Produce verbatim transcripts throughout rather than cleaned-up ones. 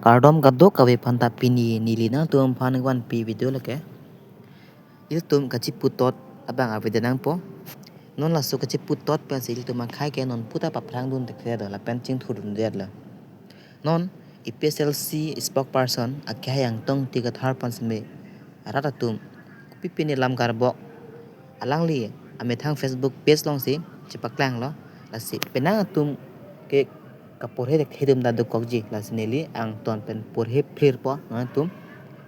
Kardom kadokave aphanta, pini neli nangtum aphan vanpi video lake. Ilitum kachiputot abang avideo nangpo. Non laso kachiputot pensi ilitum akhei ke non puta paphrang dun thekthedet lapen chingthur dundedet lo. Non A P H L C spokesperson akehai Angtong Ingti Kathar aphan seme rat atum kopi pine lam karbok alangli amethang Facebook page alongsi chepaklanglo. Lasi penang atum ke kaporhe thekthe atum ta dokokji, lasi neli angton pen porhe phlir po nangtum.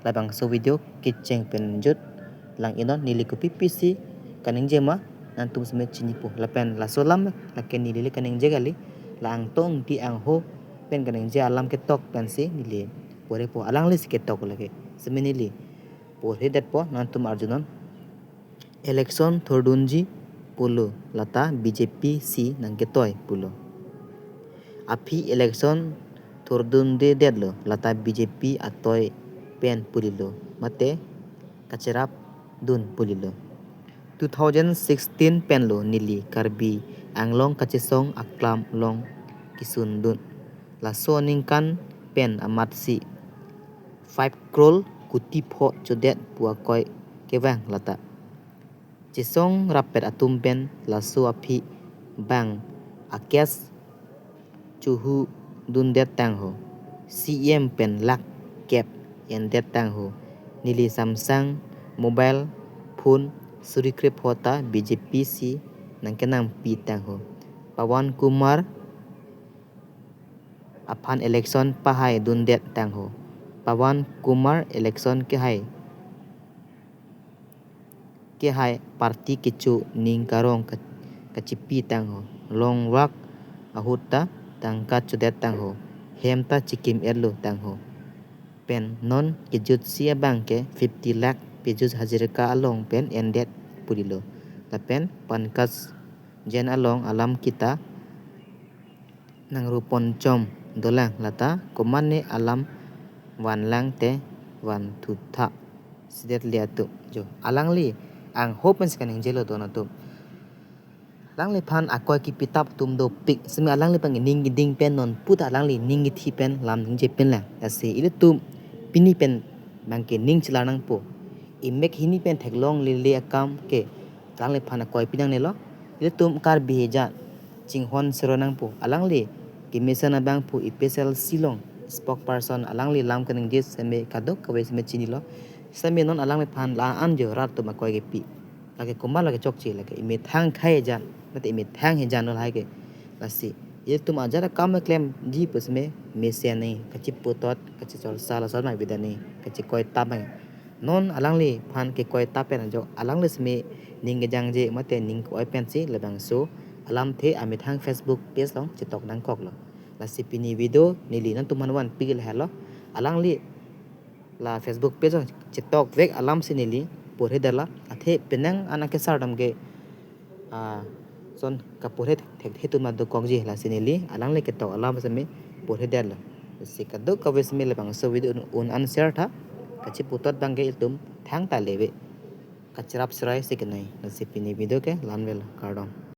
Labangso video kecheng pen jut lang inon, neli kopi pisi kaningje ma nangtum seme chinipo. Lapen laso alam lake neli le kaningje kali, la Angtong Ingti angho pen kaningje alam ketok pensi neli porhe po, alangli si ketok lake. Seme neli porhedet po, nangtum arjunon. Election thurdunji pulo, lata B J P si nangketoi pulo. Aphi election thurdundedetlo, lata B J P atoi pen pulilo, mate kacherap dun pulilo. Two thousand sixteen penlo neli Karbi Anglong kachesong aklam along kesundun. Laso aningkan pen amatsi five crore kuti pho chodet pu akoi kevang lata. Chesong rappet atum pen laso aphi bang a-case chohudundet tangho. C M pen lakh kep endet tangho. Neli Samsung mobile phone suri krepho ta B J P si nangkenangpi tangho. Pawan Kumar aphan election pahai dundet tangho. Pawan Kumar election kehai kehai party kecho ning karong ka-, kachipi tangho. Longvak ahut ta tangka chodet tangho. Hem ta chikim etlo tangho. Pen non kejutsi abang ke fifty lakh Piyush Hazarika along pen endet pulilo. Lapen Pankaj Jain along alam kita nangruponchom dolang, lata komatne alam vanlang te vanthutha sidet liya tu jo. Alangli angho pensi kaningjelo don atum. Alangliphan akoi kepitap atum dopik, seme alangliphan ning keding pen non puta alangli ning kethi pen lam ningje pen lang. Lasi ilitum pini pen bangke ning chelar nangpo. Imek hini pen theklonglele akam ke alangliphan akoi pinangnelo. Ilitum Karbi hijat chinghon sero nangpo. Alangli kemesen abang pu A P H L C along spokesperson, alangli lam kaningje seme kadokave seme chinilo. Seme non alangliphan la-an jo rat atum akoi kepi. Lake komat lake chokche, lake imethang akhei jan, mate imethang hijat nol hai ke. Lasi ilitum ajat akam keklemji pu seme mesen nangji, kachiputot, kachichorsa lason mai bida nangji, kachikoi tap nangji. Non alangliphan kekoi tap pen ajok alangli seme ning kejangje mate ning ke-oi pensi labangso alamthe amethang Facebook page along chetok nangkoklo. Lasi pini video neli nangtum aphan vanpi lahelo. Alangli la Facebook page along chetok vek alam si neli porhedetlo. Athe penang an akesar dam ke, ah, son kaporhe thekthe atum ta dokokji, lasi neli alangli ketok alam seme porhedetlo. Lasi kadokave seme labangso video un, un an share tha. Kachiputot bangke ilitum thangta leve. Kacherap serai si kenai. Lasi pini video ke la-an vel, kardom.